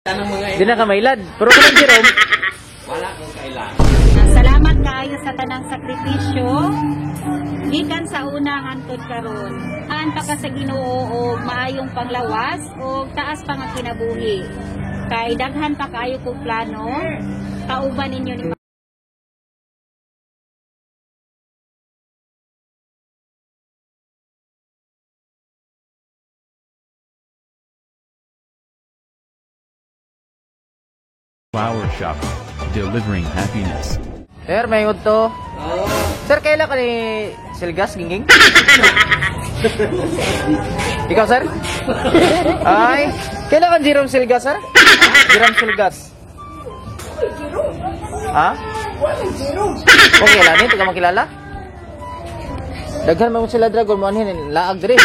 Anong mga Di na ka mailad. Pero kanang Jerome, Wala kong kailangan. Salamat kaayo sa tanang sakripisyo gikan sa una hantod karon. Haan pa ka sa Ginoo og maayong panglawas og taas pa nga kinabuhi. Kay daghan pa kaayo kog plano kauban ninyo ni Flower Shop. Delivering happiness. Sir, may to. Sir, kailan ka ni Silgas, Gingging? Ikaw, sir? Ay, kailan ka Jerome Silgas, sir? Jerome Silgas. Ha? Okay lang, hindi ka makilala? Daghan man mo sila dragon mo anhin laag diri.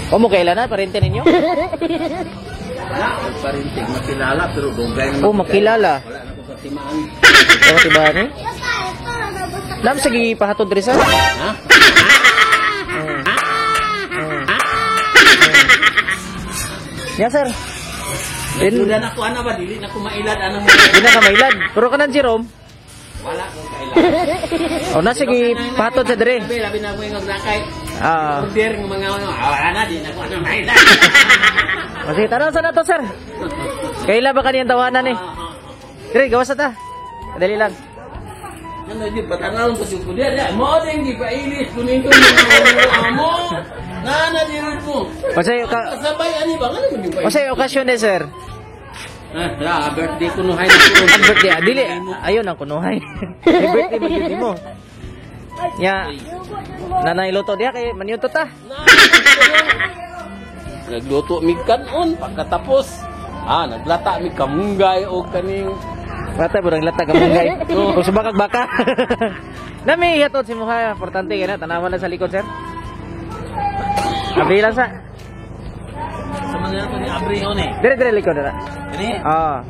O mo kailan na parente ninyo? Wala akong parintig makilala pero dugay Oh, makilala. Wala na ko sa timaan. Dapat iba ni? Lam sige pahatod diri sir. Ha? Ya sir. Din Duda na ko ana ba dili na ko mailad anang mga di na ka mailad. Pero kanan Jerome, Wala kong kailangan. o na sige pahatod sa diri. Labi labi na ko yung nagrakay. Ah. Order ng mga ano, wala na di na ko ano mailad. O sige, tanaw sa nato sir. Kaila ba kaniyang tawanan eh? Diri gawas na ta. Dali lang. Ano di batanaw ko si kudir ya. Mo din di pailis kunin ko mga amo. Na na di rin mo. Pasay ka Kasabay ani ba ngano mo di pa. Pasay okasyon eh sir. Ah, la birthday ko no hay na ko. Ang birthday, dili ayon ang kunuhay. Ay birthday man gyud nimo. Ya. Nanay luto diha kay maniudto ta. Nagluto mig kanon pagkatapos. Ah, naglata mig kamunggay og kaning Bata burang lata kamunggay. Kung subakag baka. Nami hatod si Muha, importante kay na tanawan na sa likod sir. Abri lang sa. Sa mga ko ni Abrion eh. Dire dire likod na. Kani? Ah.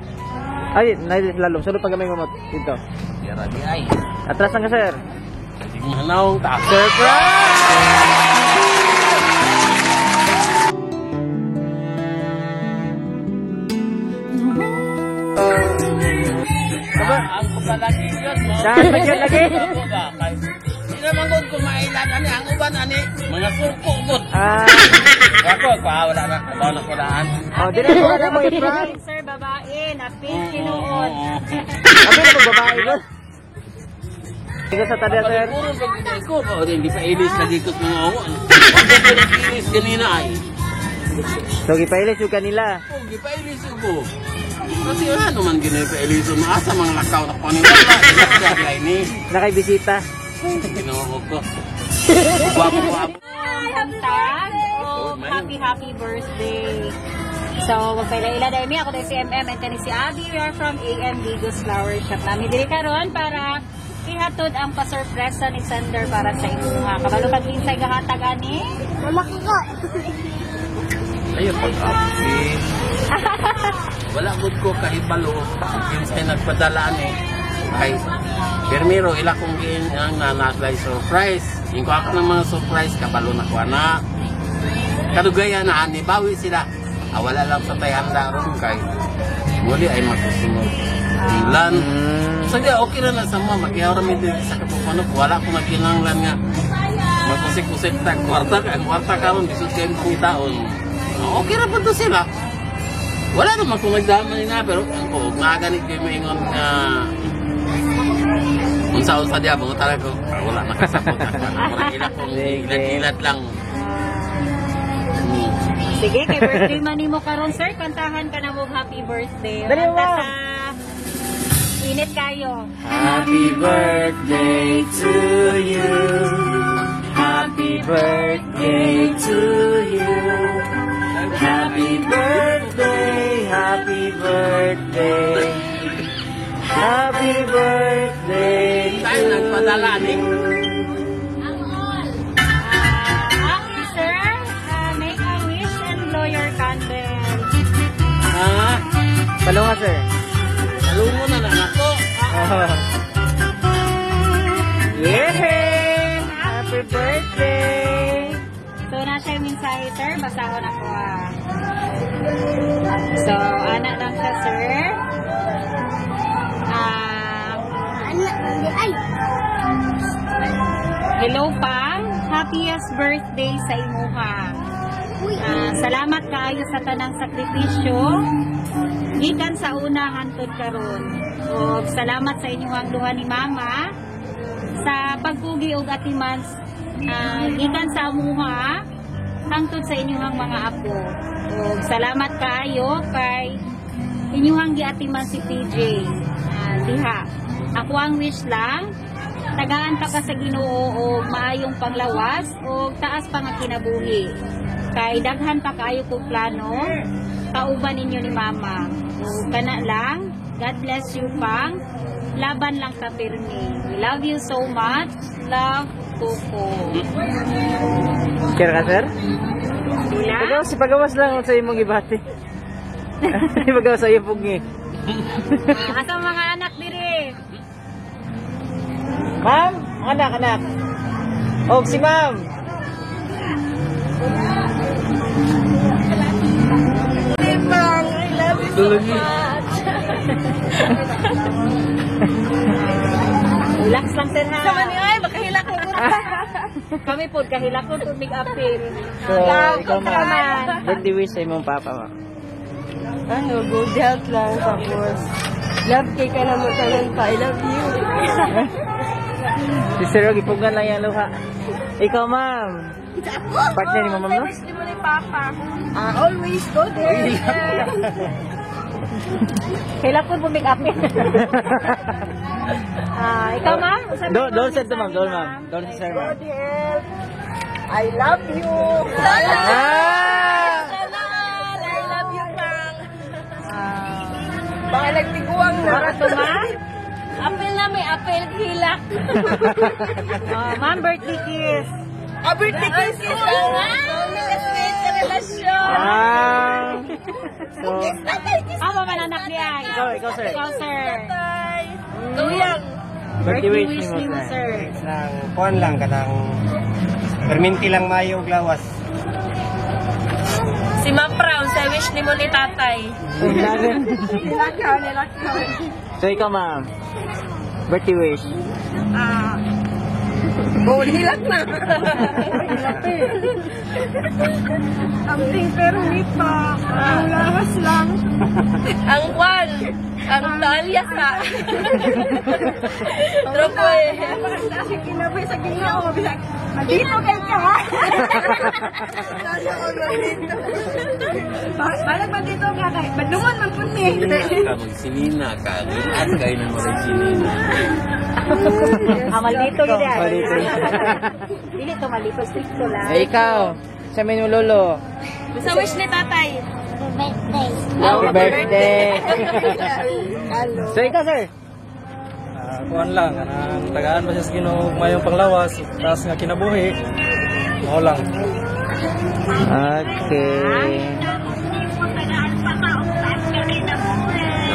Ay, na lalom sulod pa gamay mamot dito. Dira di ay. Atras lang ka sir. Di mahanaw ta. Surprise! Aba, ang palagi yun mo. Dahil pa yun lagi. Di naman gud ko mailan ani ang uban ani mga suko gud. Ah, Ako pa wala na kabaw na kulaan. oh, dire ko na mo i-prank. Sir, babae, napit tinuod. Abi na babae ko. Ikaw sa tada sir. Puro pag ko, o di pa ilis lagi ko mga ongo. Wag ko nag-ilis ganina ay. So gipailis yung kanila. Oh, gipailis ko. Kasi ano man ginipailis mo asa mga lakaw na kunin wala. Wala ini. Nakay bisita. Ginoo ko. Guwapo guwapo. Tag o happy happy birthday. So, magpaila-ila dahil mi ako dahil si MM and kani si Abby. We are from AM Digos Flower Shop. Nami diri karon para ihatod ang pasurpresa ni Sander para sa imuha. Kabalo kag kinsay gahatag ani? Ayun pag-api. Wala gud ko kahibalo kinsay nagpadala ani. Ay, Permiro, ila kong gin ang nanaglay surprise. Yung ko ako ng mga surprise, kabalo na ko ana. Kadugayan na ani, bawi sila. Ah, wala lang sa tay handa ron kay muli ay masusunod. Ulan. So di, okay na lang sa mga magihaw rami din sa kapupanok. Wala ko nagkinanglan nga. Magkusik-kusik ta, kwarta ka, ang kwarta karon bisod kayo pangitaon. Ah, okay ra pa to sila. Wala naman kung nagdama nila, pero ang ko, nga ganit kayo maingon nga unsa-unsa diya, bungo talaga ko, ah, wala nakasabot ako. Murag ila kong ilat-ilat lang. Sige, kay birthday man nimo karon sir, kantahan ka na mo happy birthday. Dali, Kanta ma'am. sa init kayo. Happy birthday to you. Happy birthday to you. Happy birthday, happy birthday. Happy birthday. Tayo nagpadala ni. Ah, okay, sir. Make a wish and blow your candle. Ha? Palunga, sir. Salungo na lang ako. Oh. Yeah! Happy birthday! So, na siya yung mensahe, sir. Basahon ako, ah. Hello, Pang. Happiest birthday sa imuha. Salamat kaayo sa tanang sakripisyo gikan sa una hantod karon. Ug salamat sa inyong duha ni Mama sa pagpugi og atiman gikan sa amuha hangtod sa inyong mga apo. Ug salamat kaayo kay inyong giatiman si PJ. Diha. Ako ang wish lang, tagaan ta ka sa Ginoo og maayong panglawas og taas pa nga kinabuhi. Kay daghan pa kaayo kog plano kauban ninyo ni Mama. Ug kana lang, God bless you, Pang. Laban lang ta pirmi. We love you so much. Love, Coco. Share ka, sir? Sila? Pagawas, pagawas lang sa imong gibati. Pagawas sa iyong pugi. Asa mga anak diri? Ma'am, anak, anak. Og si ma'am. Pang, I love you so much. Relax lang, sir, ha. Sama niya ay, makahilak ko. Kami po, kahilak ko tubig apil. So, ikaw, ma'am. Birthday wish sa imong papa, ma'am. Ano, good health lang. Tapos, love kay ka na mo tanan pa. I love you. Si Sir, gipugan lang yung luha. Ikaw, ma'am. Partner ni ma'am, no? Wish mo ni Papa. Always go there. Kahilak ko bumig apil. Ikaw, ma'am? Do, doon sir to, ma'am. Doon, ma'am. Doon si sir, ma'am. Good health. I love you. Ah! I love you, Pang. Baka nagtiguang na. Para to, ma'am? Apel na may apel, hilak. Oh, ma'am, birthday kiss. Ah, birthday kiss. Kiss sa relasyon. Ah! So, Mama anak niya. Ikaw, sir. Ikaw, sir. Gawiyang. Birthday wish ni ni mo, mo, sir. sir. Nang kuan lang kanang perminti lang mayo og lawas. Si Ma'am Brown, sa wish ni mo ni tatay. So, ikaw, ma'am. Birthday wish. Bawal hilak na. Amping pero ni pa. Ang lawas lang. Ang kwan. Ang talya sa. Tropo eh. Kinabay sa ginoo. Dito kay ka. Balag ba dito ka kay? Bandungan man pud ni. Ka magsinina ka. Ginan kayo ng mga sinina. Malito yun ay. Malito. Dili to malito, stricto lang. Eh, ikaw. Sa mo lolo. Sa wish ni tatay. Happy birthday. So, ikaw, sir. Kuan lang, kanang tagaan pa siya sa Ginoo mayong panglawas, taas nga kinabuhi. Mao lang. Okay.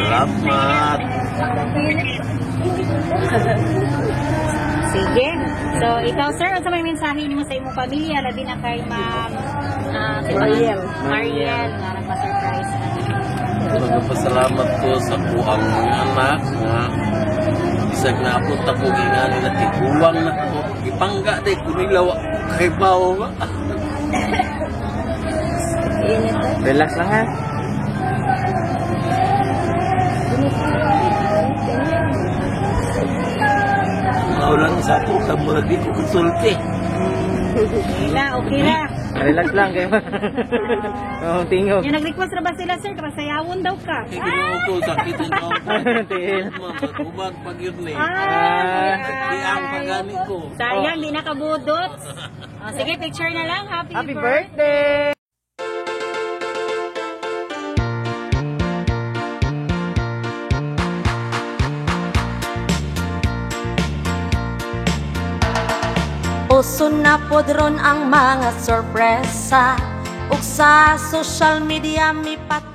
Salamat. Sige. So, ikaw, sir, unsa may mensahe nimo sa imong pamilya labi na kay Ma'am si Mariel. Mariel nga nagpa-surprise. Nagpasalamat ko sa kuang mga anak nga bisag naabot ako gingan nila tiguang na ko gipangga day ko nila wa ko kay bawo ba. Relax lang, ha? Mao lang sa ako ka murag di ko konsulte. Okay na, okay na. Relax lang kayo. Oh, tingog. Yung nag-request na ba sila, sir? Kapag sayawon daw ka. Kay Ginoo ko sakit ang ako. Tiil. Ubag pag yun ni. Ah, Ang pagani ko. Sayang, di nakabudot. Oh, sige, picture na lang. Happy, Happy birthday! Uso na pod ron ang mga sorpresa ug sa social media mipatugnaran.